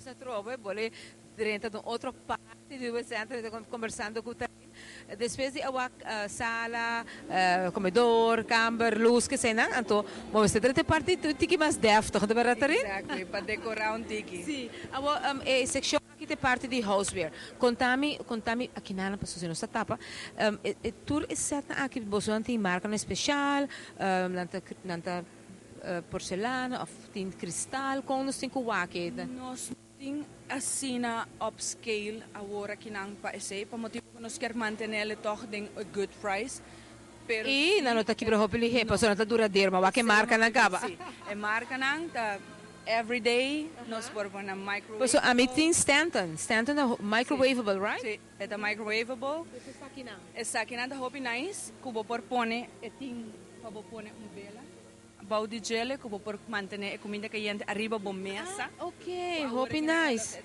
Mes atrobe, bolbe drenta den otro parti di e centro, combersando cu despues di a wak sala, comedor, camber, luz, cu esey nan, anto, bo ta drenta e parti un tiki mas deftig, di berdad, Tarin? Exactly, pa decora un tiki. Si, awo, e seccion aki ta parti di houseware. Contami, contami, aki nan pa nos ta tapa, e tur e set aki, bo tin marca special, nan ta porcelana of tin cristal, con nos tin cu wak? Nos tin asina upscale awor aki nan pa esey, pa motibo cu nos kier mantene toch den a good price. Pero E nan no ta kibra hopi lihe, paso nan ta duradero, ma wak e marca nan caba. Si, e marca nan ta everyday, nos por pone microwave. So, ami tin Stanton. Stanton ta microwavable, right? Si, e ta microwavable. Esaki nan ta hopi nice, cu bo por pone, e tin pa bo pone un bela. Bou di dje, cu bo por mantene e cuminda cayente ariba bo mesa. Ah, ok, hopi nice.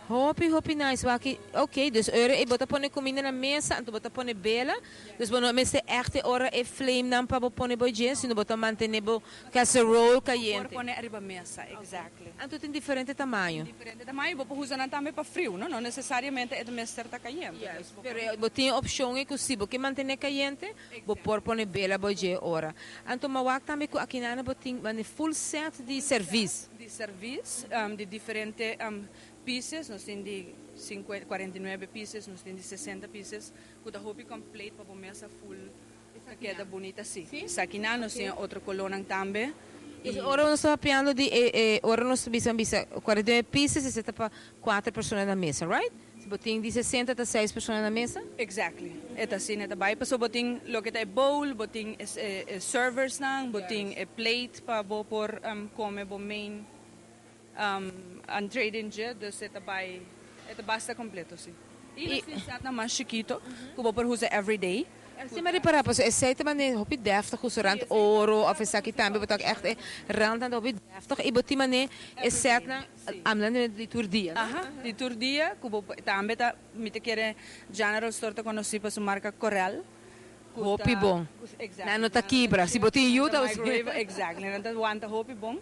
Hopi, hopi nice. Waki, ok, dus ora e bo ta pone cuminda na mesa, anto bo ta pone bela. Dus bo no mester echt ora e flame nan pa bo pone bo dje, sino bo ta mantene bo casserole Por cayente. pone ariba mesa, exactly. Anto tin diferente tamaño. Diferente tamaño, bo por usa nan tambe pa frio, no? No necesariamente e mester ta cayente. Dus bo Pero bo tin opcion e cu si bo kier mantene cayente, bo por pone bela bo dje ora. Anto m'a wak tambe cu aki nan bo tin full set di service. Di service, di diferente pieces, nos tin di 50, 49 pieces, nos tin di 60 pieces, cu ta hopi complete pa bo mesa full, ta keda bunita si. Esaki nan nos tin otro color tambe. E ora nos ta papiando di ora nos bisa bisa 49 pieces, esey ta pa 4 persona na mesa, right? Si bo tin di 60 ta 6 persona na mesa? Exactly. E ta asina, ta bay paso bo tin loke ta e bowl, bo tin e servers nan, bo tin e plate pa bo por come bo main entree den dje, dus e ta bay, e ta basta completo, si. Y nos tin set nan mas chikito, cu bo por usa every day. Si, maar repara, paso esey ta mane hopi deftig, cu rand oro, of esaki tambe, bo ta echt e rand nan hopi deftig, y bo tin mane e set nan, amnan di tur dia, no? Aha, di tur dia, cu bo tambe ta, mi ta kere General Store ta conoci pa su marca Corel. Hopi bon. Exactly. Nan no ta kibra. Si bo tin yu, ta Microwave, exactly. Nan ta wanta hopi bon.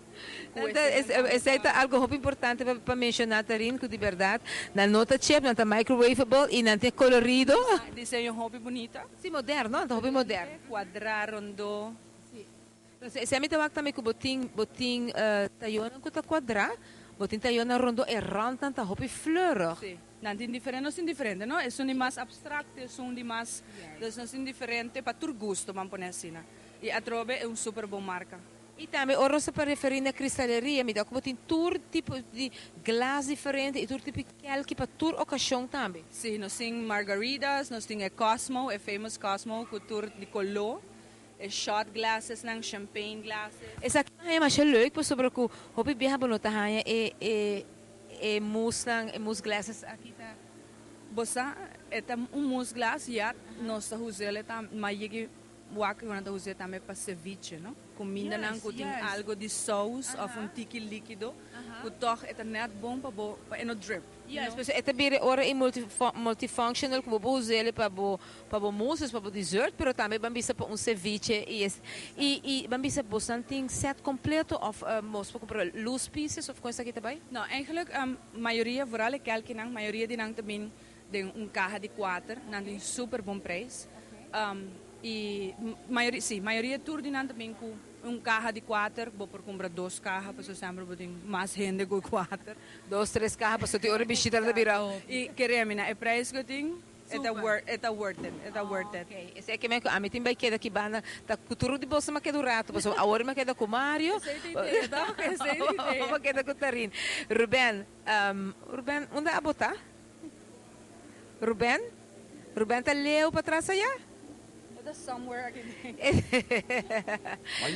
Esey ta algo hopi importante pa menciona, Tarin, cu di berdad, nan no ta chip, nan ta microwavable y nan tin colorido. Diseño hopi bunita. Si, moderno, nan ta hopi moderno. Cuadra, rondo. Si. Entonces, esey mi ta wak tambe cu bo tin tayonan cu ta cuadra, bo tin tayonan rondo e rand nan ta hopi fleurig. Si. Nan tin diferente, nos tin diferente, no? E un di mas abstracto, e un di mas, dus nos tin diferente pa tur gusto, ban pone asina. Y atrobe e un super bon marca. Y tambe ora nos ta referi na cristaleria, mi ta como tin tur tipo di glas diferente y tur tipo di kelki pa tur ocasion tambe. Si, nos tin margaritas, nos tin e Cosmo, e famous Cosmo, cu tur di color, e shot glasses nan, champagne glasses. Esaki ta mas leuk, pasobra cu hopi biaha bo no ta haya e mousse nan, e mousse glasses aki ta. Bosa, e ta un mousse glass, ja, nos ta us'e ta, ma yegi wak nan ta us'e tambe pa ceviche, no? Cuminda nan cu tin algo di saus of un tiki likido, cu toch e ta net bon pa bo, pa e no drip. Yes, pero e ta bira ora e multifunctional cu bo por us'e pa bo mousse, pa bo dessert, pero tambe ban bisa pa un ceviche y ban bisa bo tin set completo of nos por cumpra loose pieces of con esaki tambe? No, eigenlijk mayoria, vooral e kelkinan, mayoria di nan tambe den un caha di 4, nan tin super bon prijs. Y mayoria, si, mayoria tur di nan tambe cu un caha di 4, bo por cumpra dos caha, pasobra semper bo tin mas hende cu 4. Dos, tres caha, pasobra tin ora bishita ta bira. Y kere mi na e prijs cu tin, e ta worth, e ta worth it, e ta worth it. Ok, esey cu mi ami tin bay keda aki banda, ta futuro di boso m'a keda un rato, pasobra awor m'a keda cu Mario. Esey ta idea, toch? Esey ta idea. M'a keda cu Tarin. Ruben, Ruben, unda abo ta? Ruben? Ruben ta leu pa atras aya? Ta somewhere aki.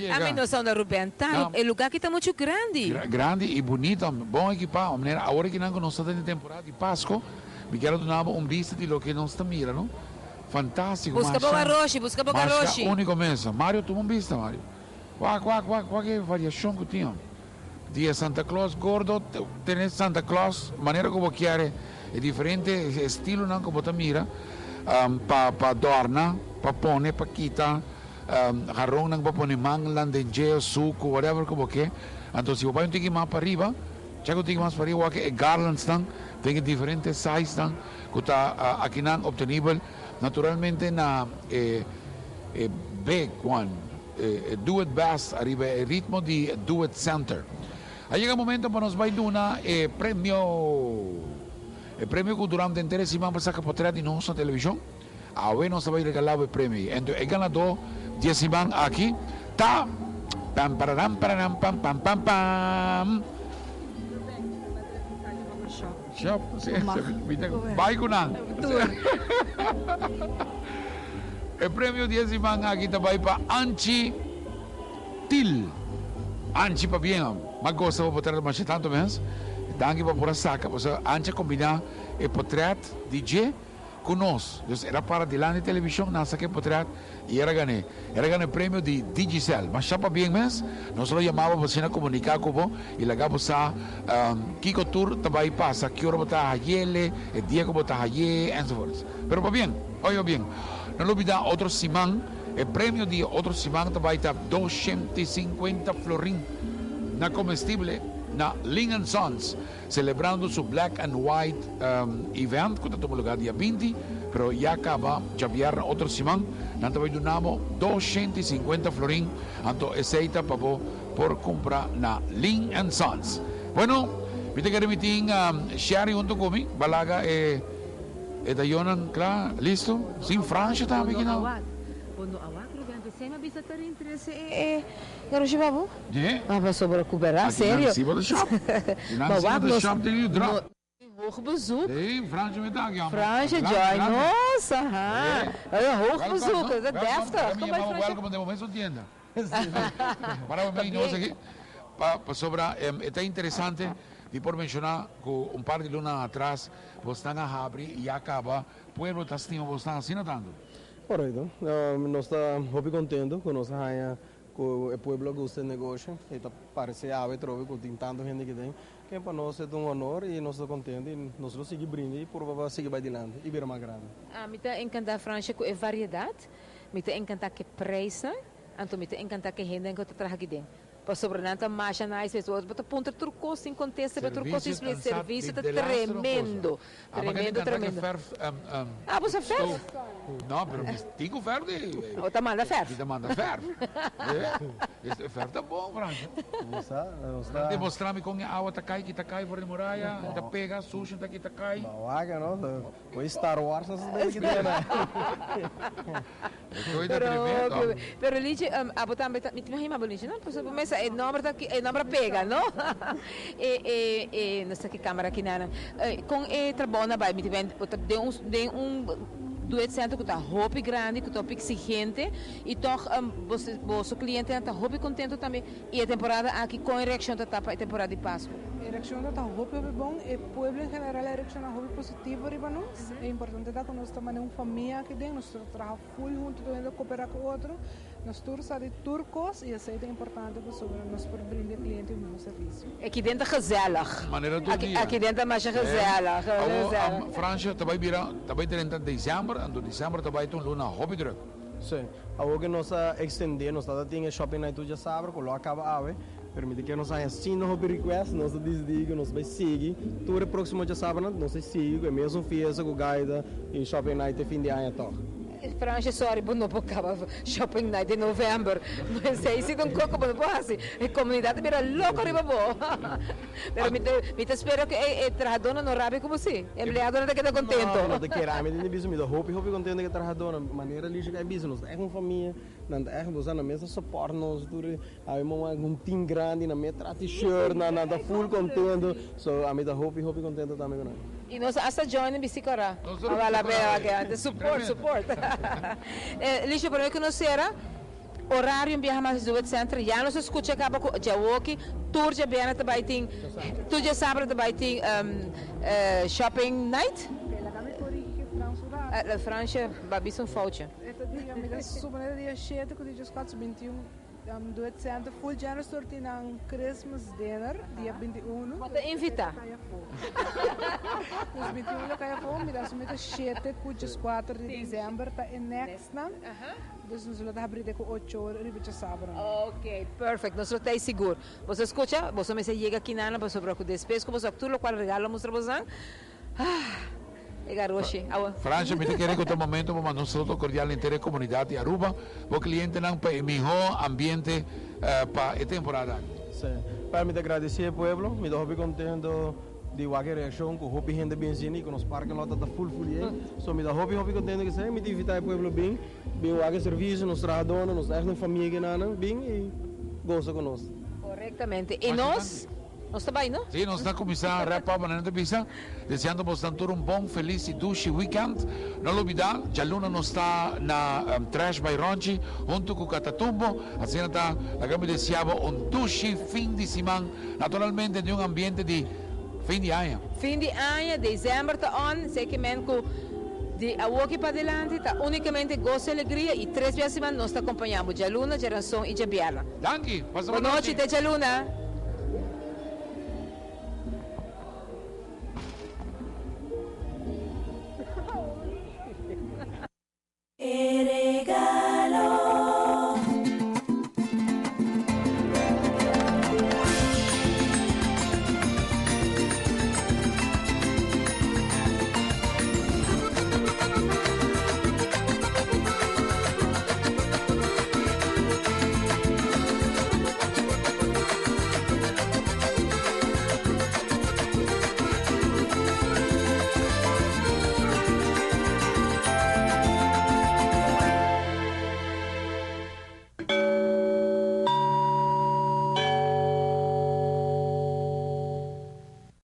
Ami no sa unda Ruben ta. E lugar aki ta mucho grandi. Grandi y bunita, bon equipa. Manera, awor cu nos ta den temporada di Pasco, mi kier duna un bista di loke nos ta mira, no? Fantastico. Busca bo garoshi, busca bo garoshi. Unico mesa. Mario, tuma un bista, Mario. Wak, wak, wak, wak e variacion cu tin. Di Santa Claus gordo, tin Santa Claus, manera cu bo kier, e diferente estilo nan cu bo ta mira, pa adorna, pa pone, pa kita, jaron nan pa pone mangel den dje, suco, whatever cu bo kier. Anto, si bo bay un tiki mas pa ariba, Check un tiki mas pariba wak e garlands nan den e diferente size nan ku ta akinan obtenibel naturalmente na e e big one e do it best ariba e ritmo di do it center. A yega momento pa nos bai duna e premio! E premio ku durante henter e siman pa saka potret di nos na televishon. Awe nos ta bai regalá bo e premio ei. Enton e ganadó di e siman aki ta, Pam pararam pararam pam pam pam pam. Shop, si, mi ta bai ku nan. E premio di e siman aki ta bai pa Anchi Til. Anchi pabien, m'a gosta bo potret masha tantu mes. Danki pa por a saka, pasobra Anchi a kombiná e potret di dje ku nos. Dus el a para dilanti di televishon, nan saka e potret i el a gan'é. El a gana e premio di Digicel. Masha pabien mes. Nos lo yama bo pa asina komuniká ku bo i laga bo sa kiko tur ta bai pasa, ki ora bo ta hayele, e dia ku bo ta hayé, enzovoorts. Pero pabien, oye pabien. No lo bida otro siman, e premio di otro siman ta bai ta 250 florin na komestible na Ling and Sons. Celebrando su Black and White event cu ta tuma lugar dia 20, pero ya caba djabièrnè otro siman, nan ta bay duna bo 250 florin, anto esey ta pa bo por cumpra na Ling and Sons. Bueno, mi ta kere mi tin Sherry hunto cu mi, balaga e e tayonan cla, listo? Sin Fransha tambe ki nan? Bo no a wak, Ruben, p'esey mi a bisa ta rintrese e garoshi pa bo. Dje? Ma pasobra ku berdad Aki nan serio. si bo ta shop. Di nan Ma si bo wak ta nos shop den yu no drop. tin hoog bezoek. Sí, Fransje mi ta aki homber. Fransje Grandi, join grandi. nos, aha. Sí. Oye, hoog Welkom, bezoek, no? e ta Welkom. deftig. Laga mi Kom bai yama bo Fransje. welkom den bo mesun tienda. Para bo Ta mei nos bien. aki. Pa, pasobra e ta interesante di por menciona cu un par di luna atras bosnan a habri y ya caba pueblo ta stima bosnan asina tanto. Correcto. Nos ta hopi contento cu nos a haya Ku e pueblo a gusta e negoshi i ta parese awe trobe ku tin tantu hende aki den, ken pa nos e ta un honor i nos ta kontento i nos lo sigui brinda i purba pa sigui bai dilanti i bira mas grandi. Mi ta enkantá Fransha ku e variedat, mi ta enkantá ku e preisnan, anto mi ta enkantá ku e hendenan ku ta traha aki den. Pasobra nan ta masha nice mes, bo ta puntra tur kos sin kontesta, pero tur kos sin Servicio servicio ta ta sa di delastro tremendo. cosa. Ah, ma Tremendo, kende tremendo. verf Ah, bo sa verf? No, pero mi tin ku verf di. O ta manda verf? Mi ta manda verf. E verf ta bon, Fransje. Bo sa, nos ta. Demostra mi kon e awa ta kai, kita kai for di muraya, ta pega, sushi ta kita kai. Bawaga, no? Oye Star Wars nos ta bebe ki dia na. Pero, pero Lichi, abo tambe ta, mi ta imagina abo Lichi, no? Pasobra bo mesa e nomber ta, e nomber a pega, no? E, e, e, nos ta ki camera aki nana. Con e trabou na bai? Mi ta ben, bo ta den un, den un duet center cu ta hopi grandi, cu ta hopi exigente, y toch bo, boso clientenan ta hopi contento tambe. Y e temporada aki, con e reaccion ta ta pa e temporada di Pascu? E reaccion ta ta hopi hopi bon, e pueblo en general a reacciona hopi positivo riba nos. E importante ta cu nos ta mane un famia aki den, nos ta traha full hunto, tur hende ta coopera cu otro, nos tur sa di tur cos y esey ta importante pasobra nos por brinda e cliente un miho servicio. Aki den ta gezellig. Manera tur dia. Aki den ta masha gezellig. Awo Fransje ta bay bira, ta bay drenta december, anto december ta bay ta un luna hopi druk. Sí. Awor ku nos a ekstendé, nos tabata tin e shopping night tur djasabra ku lo a kaba awe, pero mi ta kere nos haña asina hopi request, nos a disidí ku nos bai sigui tur e próksimo djasabranan, nos ta sigui ku e mesun fiesta ku gaita i shopping night te fin di aña tòg. Fransje, sorry, bo no por kaba shopping night den novèmber. Esei si ta un kos ku bo no por hasi. E komunidat ta bira loko riba bo. Pero mi ta mi ta spera ku e trahadónan no rabia ku bo si. E empleadonan ta keda kontento. No, no ta kere. Ami tin di bisa mi ta hopi hopi kontento ku e trahadónan. Manera Alicia ku a bisa nos ta ègt un famia. Nan ta ègt bo sa nan mes ta support nos tur. Ami mama un team grandi nan mes traha t-shirt nan nan ta full kontento. So ami ta hopi hopi kontento tambe ku nan. I nos a hasta join den bisti kòrá. A bala pena wak. Support support. Alicia prome ku nos sera. Orario un biaha mas di Wet Center ya nos a scucha caba cu djawoki tur djabièrnè ta bay tin tur djasabra ta bay tin shopping night. Laga mi corigi Frans un rato. Fransje ba bisa un foutje. E ta dia mi ta supone ta dia shete cu dia djescuatro 21. Do It Center Full General Store tin nan Christmas dinner dia 21. Bo ta invita. Dus 21 lo cay afo, mi ta asumi ta 7 cu 4 di december ta e next nan. Dus nos lo ta habri te cu 8 or riba djasabra. Ok, perfect. Nos lo ta sigur. Boso a scucha? Boso mester yega aki nan pasobra cu despues cu boso tur locual regalo mustra boso, ah, e garoshi. Awa. Francia, mi ta kere cu ta momento pa manda un saludo cordial na henter comunidad di Aruba, pa clientenan, pa e miho ambiente pa e temporada. Si. Pa mi ta gradici e pueblo, mi ta hopi contento di wak e reaccion cu hopi hende bin asina y cu nos parking lot ta full full yen. So mi ta hopi hopi contento cu esey, mi ta invita e pueblo bin, bin wak e servicio, nos trahadornan, nos echt un famia akinan, bin y goza cu nos. Correctamente. Y nos ta bay, no? Si, nos ta cuminsa wrap up na entrevista, deseando boso tur un bon, feliz y dushi weekend. No lubida, dialuna nos ta na Trash by Ronchi, hunto cu Catatumbo. Asina ta, laga mi desea un dushi fin di siman, naturalmente den un ambiente di fin di aña. Fin di aña, december ta on, esey kiermen cu di awoki pa dilanti ta unicamente goso y alegria y tres biaha siman nos ta acompaña bo, dialuna, diaranson y diabierna. Danki, pasa Bon nochi, te dialuna.